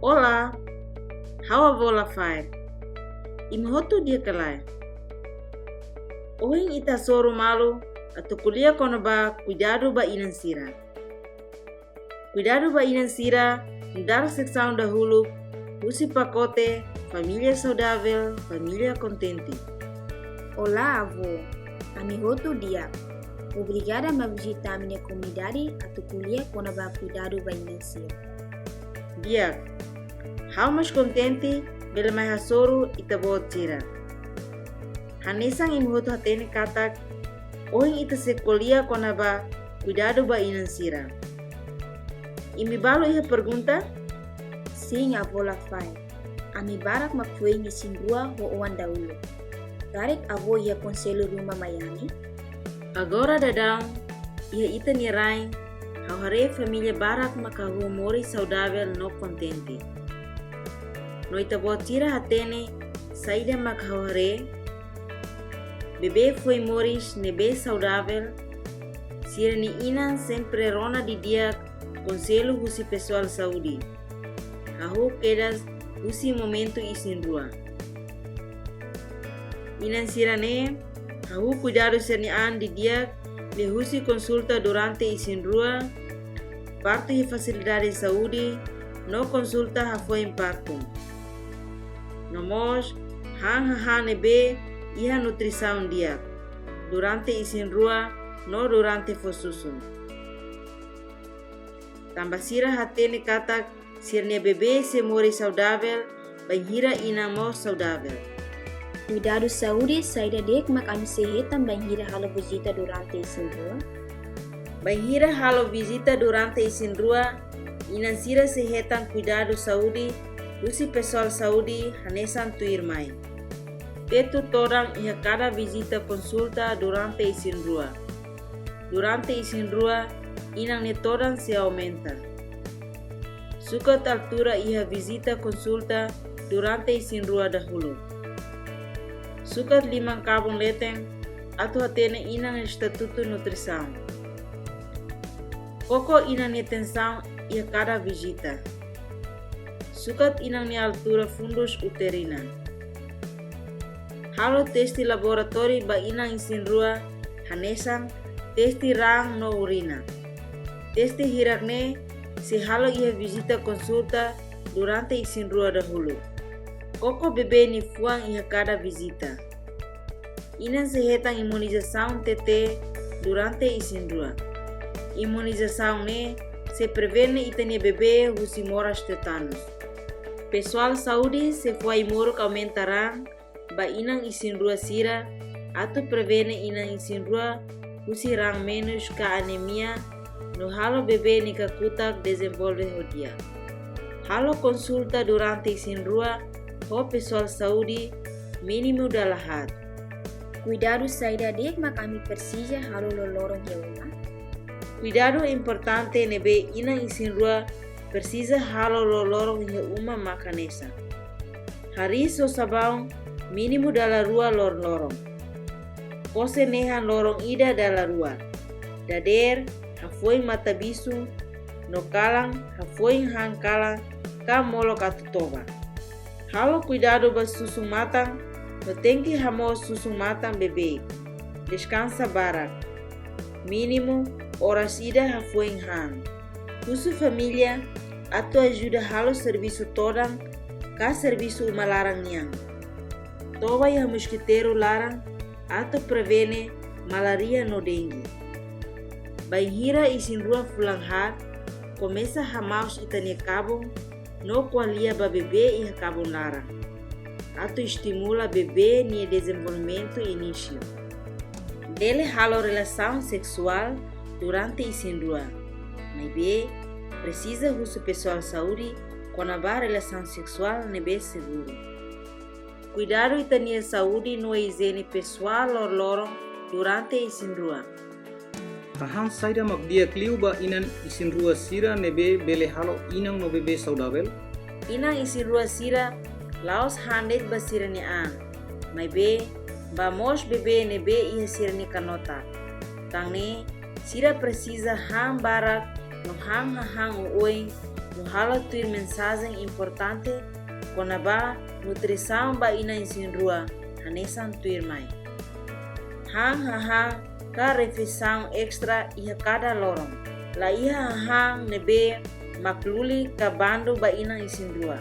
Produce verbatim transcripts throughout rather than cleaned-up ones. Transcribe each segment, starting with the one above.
Olá, ha'u avó Lafaek. Imi hotu di'ak ka lae? Ohin ita hasoru malu atu ko'alia kona-ba kuidadu ba inan sira. Kuidadu ba inan sira nu'udar seksaun dahuluk husi pakote Família Saudável, Família Kontente. Olá, avó. Ami hotu di'ak. Obrigada mak vizita ami-nia komunidade atu ko'alia kona-ba kuidadu ba inan sira. Di'ak. Ha'u mós kontente bele mai hasoru ita-boot sira. Hanesan imi hotu hatene katak ohin ita sei ko'alia kona-ba kuidadu ba inan sira. Imi balu iha pergunta? Sin, avó Lafaek. Ami barak mak foin isin-rua ho oan dahuluk. Karik avó iha konsellu ruma mai ami? Agora daudaun, iha ita-nia rain, ha'u haree família barak mak hahú moris saudável no kontente. No ita-boot sira hatene saida mak ha'u haree? Bebé foin moris ne'ebé saudável, sira-nia inan sempre rona didi'ak konsellu husi pesoál saúde. Hahú kedas husi momentu isin-rua. Inan sira-ne'e hahú kuidadu sira-nia an didi'ak liuhusi konsulta durante isin-rua, partu iha fasilidade saúde, no konsulta hafoin partu. No mós han hahán ne'ebé iha nutrisaun di'ak durante isin-rua no durante fó susun. Tanba sira hatene katak sira-nia bebé sei moris saudável bainhira inan mós saudável. Kuidadu saúde saida de'it mak ami sei hetan bainhira halo vizita durante isin-rua? Bainhira halo vizita durante isin-rua, inan sira sei hetan kuidadu saúde husi pesoál saúde hanesan tuirmai. Tetu todan iha kada vizita konsulta durante isin-rua. Durante isin-rua, inan nia todan sei aumenta. Sukat altura iha vizita konsulta durante isin-rua dahuluk. Sukat liman-kabun leten atu hatene inan nia estatutu nutrisaun. Koko inan nia tensaun iha kada vizita. Sukat inan nia altura fundus uterina. Halo teste laboratóriu ba inan isin-rua hanesan teste raan no urina. Teste hirak-ne'e sei halo iha vizita konsulta durante isin-rua dahuluk. Koko bebé nia fuan iha kada vizita. Inan sei hetan imunizasaun T T durante isin-rua. Imunizasaun ne'e sei prevene ita-nia bebé husi moras tétanus. Pesoál saúde sei fó ai-moruk aumenta raan ba inan isin-rua sira atu prevene inan isin-rua husi raan menus ka anemia, no halo bebé nia kakutak dezenvolve ho di'ak. Halo konsulta durante isin-rua ho pesoál saúde mínimu dala haat. Kuidadu saida de'it mak ami presiza halo loroloron iha uma? Kuidadu importante ne'ebé inan isin-rua presiza halo loroloron iha uma mak hanesan: hariis ho sabaun mínimu dala rua loroloron. Kose nehan loron ida dala rua. Dadeer, hafoin matabixu, no kalan, hafoin han kalan ka molok atu toba. Halo kuidadu ba susun-matan, no tenke hamoos susun-matan beibeik. Deskansa barak. Mínimu oras ida hafoin han. Husu família atu ajuda halo servisu todan ka servisu uma laran nian. Toba iha moskiteiru laran atu prevene malária no dengue. Bainhira isin-rua fulan haat, komesa hamaus ita-nia kabun no ko'alia ba bebé iha kabun laran, atu estimula bebé nia dezenvolvimentu inísiu. Bele halo relasaun seksuál durante isin-rua, maibé presiza husu pesoál saúde kona-ba relasaun seksuál ne'ebé seguru. Kuidadu ita-nia saúde no ijiene pesoál loroloron durante isin-rua. Hahán saida mak di'ak liu ba inan isin-rua sira ne'ebé bele halo inan no bebé saudavel? Inan isin-rua sira la'ós han de'it ba sira-nia an, maibé ba mós bebé ne'ebé iha sira-nia kanotak. Tan ne'e, sira presiza han barak no han hahán oioin no halo tuir mensajen importante kona-ba nutrisaun ba inan isin-rua hanesan tuirmai. Han hahán ka refeisaun estra iha kada loron. La iha hahán ne'ebé mak luli ka bandu ba inan isin-rua.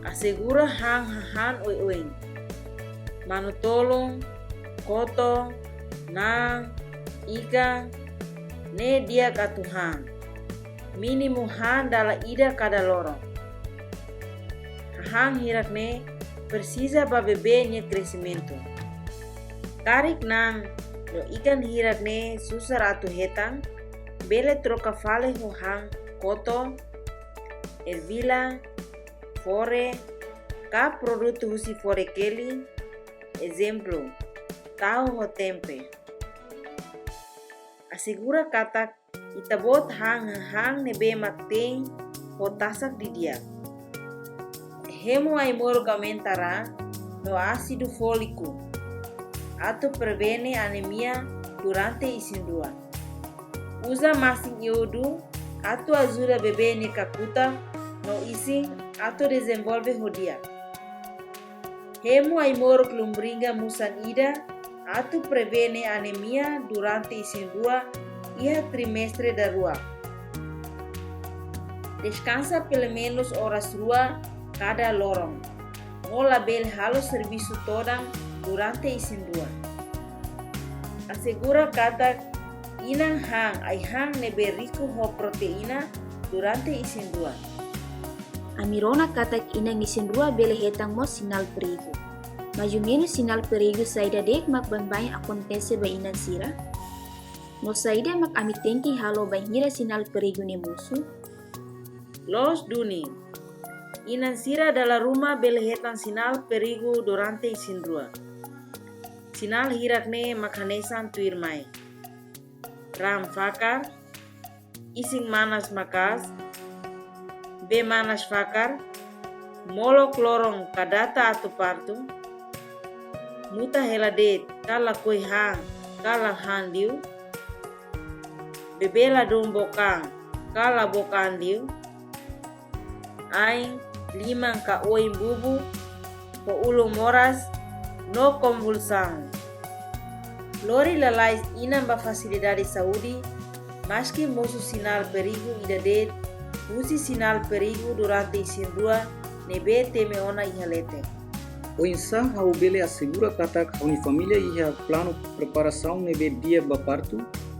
Asegura han hahán oioin. Manu-tolun, koto, na'an, ikan, ne'e di'ak atu han. Mínimu han dala ida kada loron. Hahán hirak-ne'e presiza ba bebé nia kresimentu. Karik na'an no ikan hirak-ne'e susar atu hetan, bele troka fali ho han koto, ervilla, fore, ka produtu husi fore-keli, ezemplu, tahu ho tempe. Asegura katak ita-boot han hahán ne'ebé mak te'in ho tasak didi'ak. Hemu ai-moruk aumenta raan no ásidu fóliku atu prevene anemia durante isin-rua. Uza masin iodu atu ajuda bebé nia kakutak no isin atu dezenvolve ho di'ak. Hemu ai-moruk lumbriga musan ida atu prevene anemia durante isin-rua iha trimestre daruak. Deskansa pelumenus oras rua kada loron, no labele halo servisu todan durante isin-rua. Asegura katak inan han ai-han ne'ebé riku ho proteína durante isin-rua. Ami rona katak inan isin-rua bele hetan mós sinál perigu. Maizumenus sinál perigu saida de'it mak baibain akontese ba inan sira? No saida mak ami tenke halo bainhira sinál perigu ne'e mosu? Loos duni, inan sira dala ruma bele hetan sinál perigu durante isin-rua. Sinál hirak-ne'e mak hanesan tuirmai: raan fakar, isin manas maka'as, bee manas fakar, molok loron ka data atu partu, muta hela de'it ka lakohi han ka la han liu, bebé ladún book an ka la book an liu, ain, liman ka oin bubu, ho ulun moras no konvulsaun. Lori lalais inan ba fasilidade saúde, maski mosu sinál perigu ida de'it husi sinál perigu durante isin-rua ne'ebé temi ona iha leten. Oinsá ha'u bele asegura katak ha'u-nia família iha planu preparasaun ne'ebé di'ak ba partu,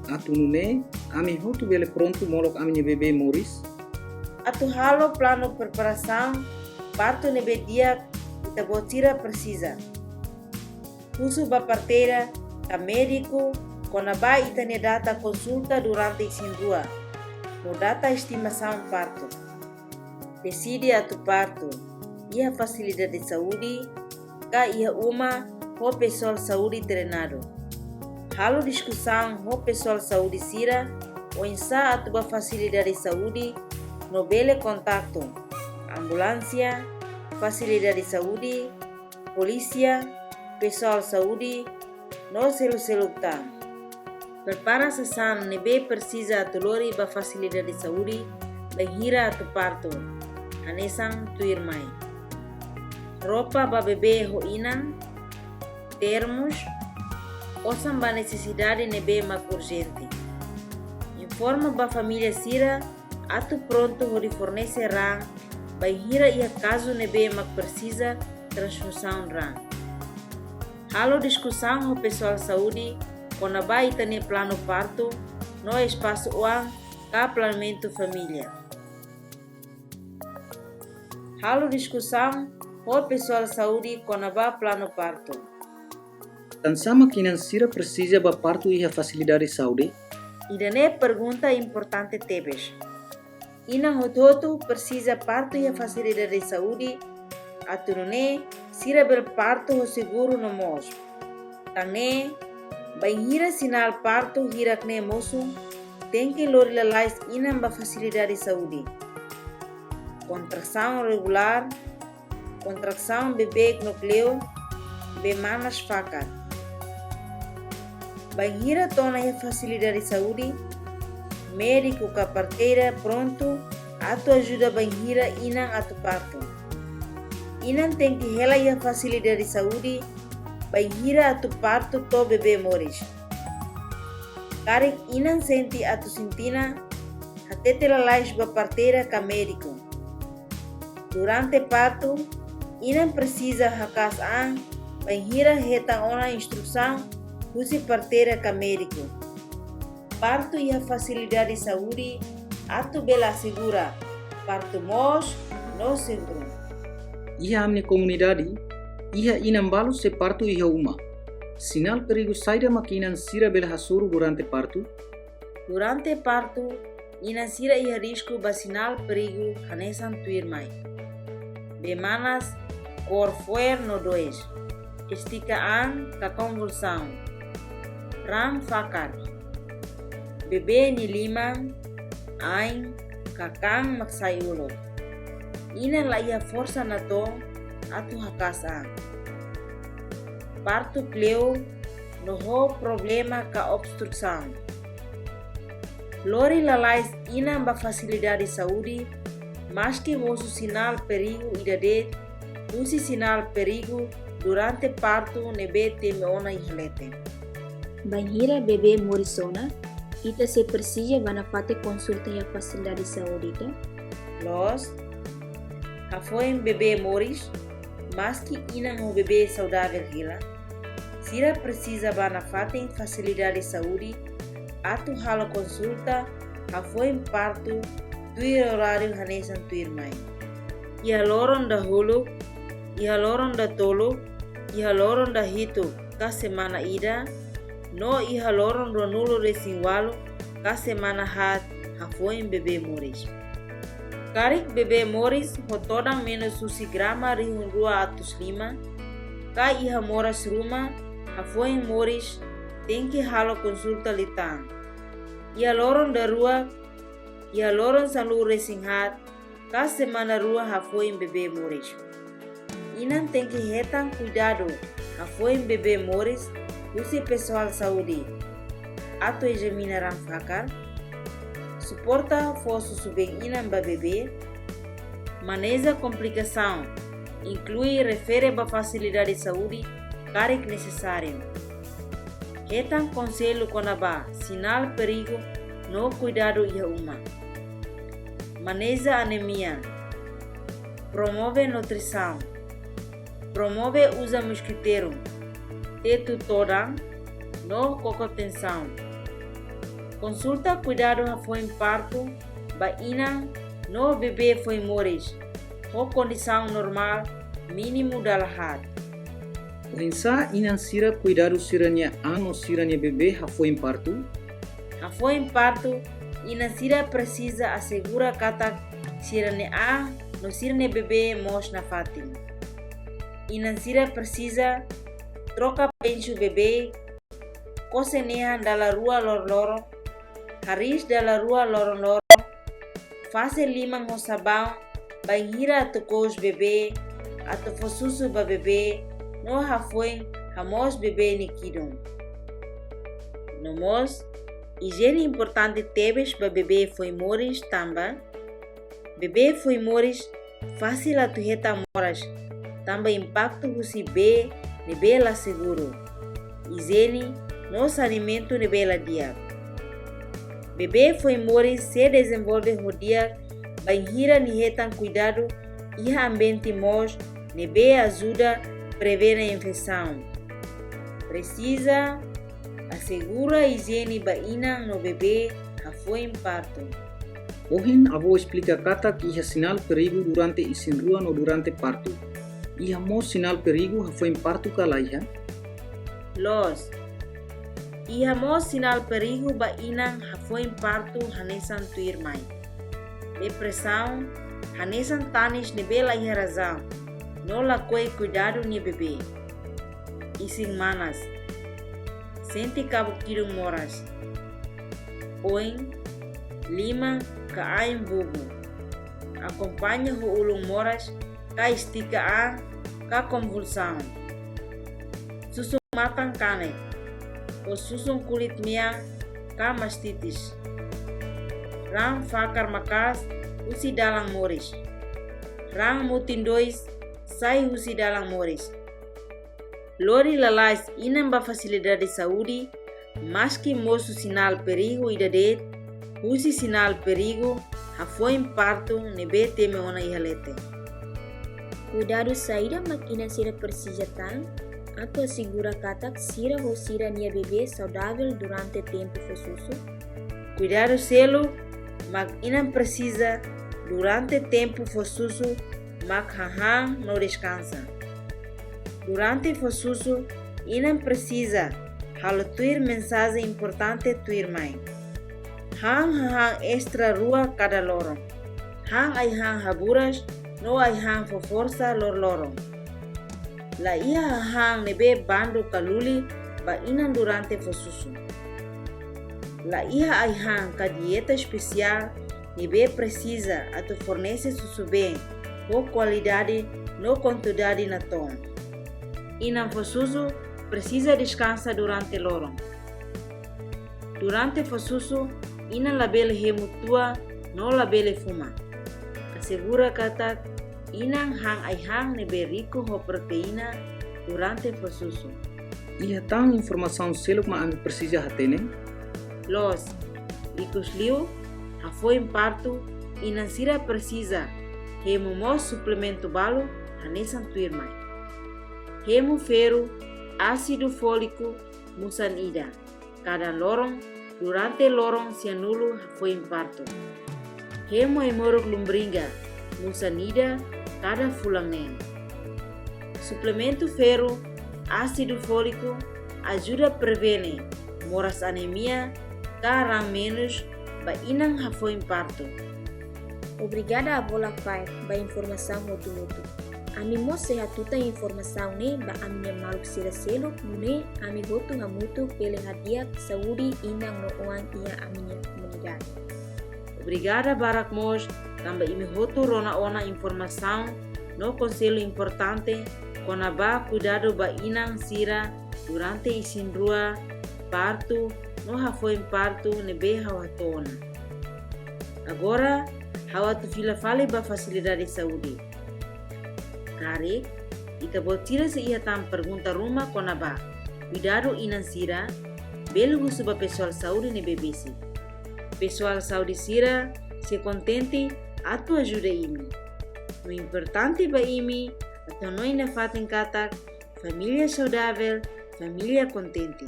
atu nune'e ami hotu bele prontu molok ami-nia bebé moris? Atu halo planu preparasaun partu ne'ebé di'ak, ita-boot sira presiza husu ba parteira ka médiku kona-ba ita-nia data konsulta durante isin-rua no data estimasaun partu. Deside atu partu iha fasilidade saúde ka iha uma ho pesoál saúde treinadu. Halo diskusaun ho pesoál saúde sira oinsá atu ba fasilidade saúde no bele kontaktu ambulánsia, fasilidade saúde, polísia, pesoál saúde, no seluk-seluk tan. Prepara sasán ne'ebé presiza atu lori ba fasilidade saúde bainhira atu partu, hanesan tuirmai: roupa ba bebé ho inan, termus, osan ba nesesidade ne'ebé mak urjente. Informa ba família sira atu prontu hodi fornese raan bainhira iha kazu ne'ebé mak presiza transfuzaun raan. Halo diskusaun ho pesoál saúde kona-ba ita-nia planu partu no espasu oan ka planeamentu família. Halo diskusaun ho pesoál saúde kona-ba planu partu. Tansá mak inan sira presiza ba partu iha fasilidade saúde? Ida-ne'e pergunta importante tebes. Inan hotu-hotu presiza partu iha fasilidade saúde, atu nune'e sira bele partu ho seguru no moos. Tan ne'e, bainhira sinál partu hirak-ne'e mosu, tenke lori lalais inan ba fasilidade saúde. Kontrasaun regulár, kontrasaun bebeik no kleur, bee manas fakar. Bainhira to'o ona iha fasilidade saúde, médiku ka parteira prontu atu ajuda bainhira inan atu partu. Inan tenke hela iha fasilidade saúde bainhira atu partu to'o bebé moris. Karik inan sente atu sintina, hatete lalais ba parteira ka médiku. Durante partu, inan presiza haka'as an bainhira hetan ona instrusaun husi parteira ka médiku. Partu iha fasilidade saúde atu bele asegura partu moos no seguru. Iha ami-nia komunidade, iha inan balu sei partu iha uma. Sinál perigu saida mak inan sira bele hasoru durante partu? Durante partu, inan sira iha risku ba sinál perigu hanesan tuirmai: bee manas, kór fo'er no dois, estika an ka konvulsaun, raan fakar, bebé nia liman, ain ka kaan mak sai uluk. Inan la iha forsa natoon atu haka'as an. Partu kleur no ho problema ka obstrusaun. Lori lalais inan ba fasilidade saúde, maski mosu sinál perigu ida de'it husi sinál perigu durante partu ne'ebé temi ona iha leten. Bainhira bebé moris ona, ita sei presiza bá nafatin konsulta iha fasilidade saúde ka? Loos, hafoin bebé moris, maski inan ho bebé saudavel hela, sira presiza bá nafatin fasilidade saúde atu halo konsulta hafoin partu tuir oráriu hanesan tuirmai. Iha loron dahuluk, iha loron datoluk, iha loron dahituk ka semana ida, no iha loron ruanulu-resin-ualu ka semana haat hafoin bebé moris. Karik bebé moris ho todan menus husi grama rihun rua atus lima, ka iha moras ruma hafoin moris, tenke halo konsulta liután. Iha loron daruak, iha loron sanulu-resin-haat ka semana rua hafoin bebé moris. Inan tenke hetan kuidadu hafoin bebé moris husi pesoál saúde. Atu ezamina raan fakar, suporta fó susubeen inan ba bebé, maneja komplikasaun, inklui refere ba fasilidade saúde karik nesesáriu. Hetan konsellu kona-ba sinál perigu no kuidadu iha uma. Maneja anemia. Promove nutrisaun. Promove uza moskiteiru, tetu todan, no koko tensaun. Konsulta kuidadu hafoin partu ba inan no bebé foin moris, ho kondisaun normál mínimu dala haat. Oinsá inan sira kuidadu sira-nia an no sira-nia bebé hafoin partu? Hafoin partu, inan sira presiza asegura katak sira-nia an no sira-nia bebé moos nafatin. Inan sira presiza troka pensu bebé, kose nehan dala rua loroloron, hariis dala rua loroloron, fase liman ho sabaun bainhira atu kous bebé, atu fó susu ba bebé, no hafoin hamoos bebé nia kidun. No mós, ijiene importante tebes ba bebé foin moris tanba bebé foin moris fasil atu hetan moras, tanba impaktu husi bee ne'ebé la seguru, ijiene no saneamentu ne'ebé la di'ak. Bebé foin moris sei dezenvolve ho di'ak bainhira nia hetan kuidadu iha ambiente moos ne'ebé ajuda prevene infesaun. Presiza asegura ijiene ba inan no bebé hafoin partu. Ohin avó esplika katak iha sinál perigu durante isin-rua no durante partu. Iha mós sinál perigu hafoin partu ka laiha? Loos. Iha mós sinál perigu ba inan hafoin partu hanesan tuirmai: depresaun, hanesan tanis ne'ebé laiha razaun, no lakohi kuidadu nia bebé. Isin manas. Sente kabun kidun moras. Oin, liman ka ain bubu. Akompaña ho ulun moras ka estika an ka konvulsaun. Susun matan kanek. Ou susun kulit mean ka mastitis. Raan fakar maka'as husi dalan moris. Raan mutin dois sai husi dalan moris. Lori lalais inan ba fasilidade saúde, maski mosu sinál perigu ida de'it, husi sinál perigu hafoin partu ne'ebé temi ona iha leten. Kuidadu saida mak inan sira presiza tan atu asegura katak sira ho sira-nia bebé saudavel durante tempu fó susu? Kuidadu seluk mak inan presiza durante tempu fó susu mak hahán no deskansa. Durante fó susu, inan presiza halo tuir mensajen importante tuirmai. Han hahán estra rua kada loron. Han ai-han haburas no ai-han fó forsa loroloron. La iha hahán ne'ebé bandu ka luli ba inan durante fó susu. La iha ai-han ka dieta espesiál ne'ebé presiza atu fornese susubeen ho kualidade no kuantidade natoon. Inan fó susu presiza deskansa durante loron. Durante fó susu, inan labele hemu tua no labele fuma. Asegura katak inan han ai-han ne'ebé riku ho proteína durante fó susu. Iha tan informasaun seluk mak ami presiza hatene? Loos, ikusliu, hafoin partu, inan sira presiza hemu mós suplementu balu hanesan tuirmai. Hemu ferru, ásidu fóliku, musan ida kada loron durante loron sianulu hafoin partu. Hemu ai-moruk lumbriga, musan ida kada fulan neen. Suplementu ferru, ásidu fóliku, ajuda prevene moras anemia ka raan menus ba inan hafoin partu. Obrigada avó Lafaek ba informasaun hotu-hotu. Ami mós sei hatutan informasaun ne'e ba ami-nia maluk sira seluk, nune'e ami hotu hamutuk bele hadi'a saúde inan no oan iha ami-nia komunidade. Obrigada barak mós tanba imi hotu rona ona informasaun no konsellu importante kona-ba kuidadu ba inan sira durante isin-rua, partu no hafoin partu ne'ebé ha'u hato'o ona. Agora, ha'u atu fila fali ba fasilidade saúde. Karik ita-boot sira sei iha tan pergunta ruma kona-ba kuidadu inan sira, bele husu ba pesoál saúde ne'ebé besik. Pesoál saúde sira sei kontente atu ajuda imi. No importante ba imi atu hanoin nafatin katak família saudavel, família kontente.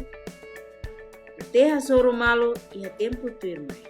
Até hasoru malu iha tempu tuirmai.